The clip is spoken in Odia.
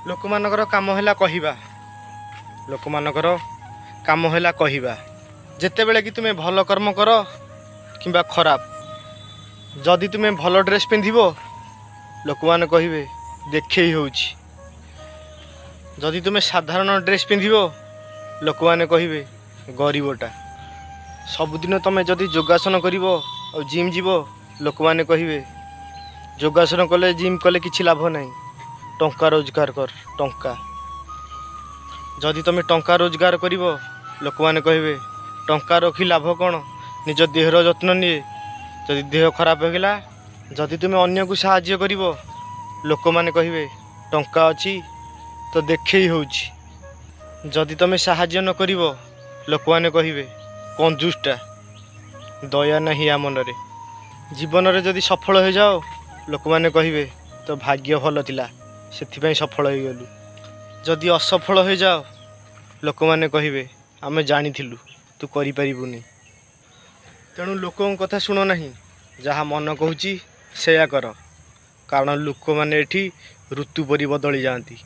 ଲୋକମାନଙ୍କର କାମ ହେଲା କହିବା। ଲୋକମାନଙ୍କର କାମ ହେଲା କହିବା, ଯେତେବେଳେ କି ତୁମେ ଭଲ କର୍ମ କର କିମ୍ବା ଖରାପ। ଯଦି ତୁମେ ଭଲ ଡ୍ରେସ୍ ପିନ୍ଧିବ, ଲୋକମାନେ କହିବେ ଦେଖେଇ ହେଉଛି। ଯଦି ତୁମେ ସାଧାରଣ ଡ୍ରେସ୍ ପିନ୍ଧିବ, ଲୋକମାନେ କହିବେ ଗରିବଟା। ସବୁଦିନ ତୁମେ ଯଦି ଯୋଗାସନ କରିବ ଆଉ ଜିମ୍ ଯିବ, ଲୋକମାନେ କହିବେ ଯୋଗାସନ କଲେ, ଜିମ୍ କଲେ କିଛି ଲାଭ ନାହିଁ, ଟଙ୍କା ରୋଜଗାର କର, ଟଙ୍କା। ଯଦି ତୁମେ ଟଙ୍କା ରୋଜଗାର କରିବ, ଲୋକମାନେ କହିବେ ଟଙ୍କା ରଖି ଲାଭ କ'ଣ, ନିଜ ଦେହର ଯତ୍ନ ନିଏ, ଯଦି ଦେହ ଖରାପ ହେଇଗଲା। ଯଦି ତୁମେ ଅନ୍ୟକୁ ସାହାଯ୍ୟ କରିବ, ଲୋକମାନେ କହିବେ ଟଙ୍କା ଅଛି ତ ଦେଖେଇ ହେଉଛି। ଯଦି ତୁମେ ସାହାଯ୍ୟ ନ କରିବ, ଲୋକମାନେ କହିବେ କଞ୍ଜୁସଟା, ଦୟା ନାହିଁ ୟା ମନରେ। ଜୀବନରେ ଯଦି ସଫଳ ହେଇଯାଅ, ଲୋକମାନେ କହିବେ ତୋ ଭାଗ୍ୟ ଭଲ ଥିଲା, ସେଥିପାଇଁ ସଫଳ ହେଇଗଲୁ। ଯଦି ଅସଫଳ ହେଇଯାଅ, ଲୋକମାନେ କହିବେ ଆମେ ଜାଣିଥିଲୁ ତୁ କରିପାରିବୁନି। ତେଣୁ ଲୋକଙ୍କ କଥା ଶୁଣ ନାହିଁ, ଯାହା ମନ କହୁଛି ସେୟା କର, କାରଣ ଲୋକମାନେ ଏଠି ଋତୁ ପରି ବଦଳି ଯାଆନ୍ତି।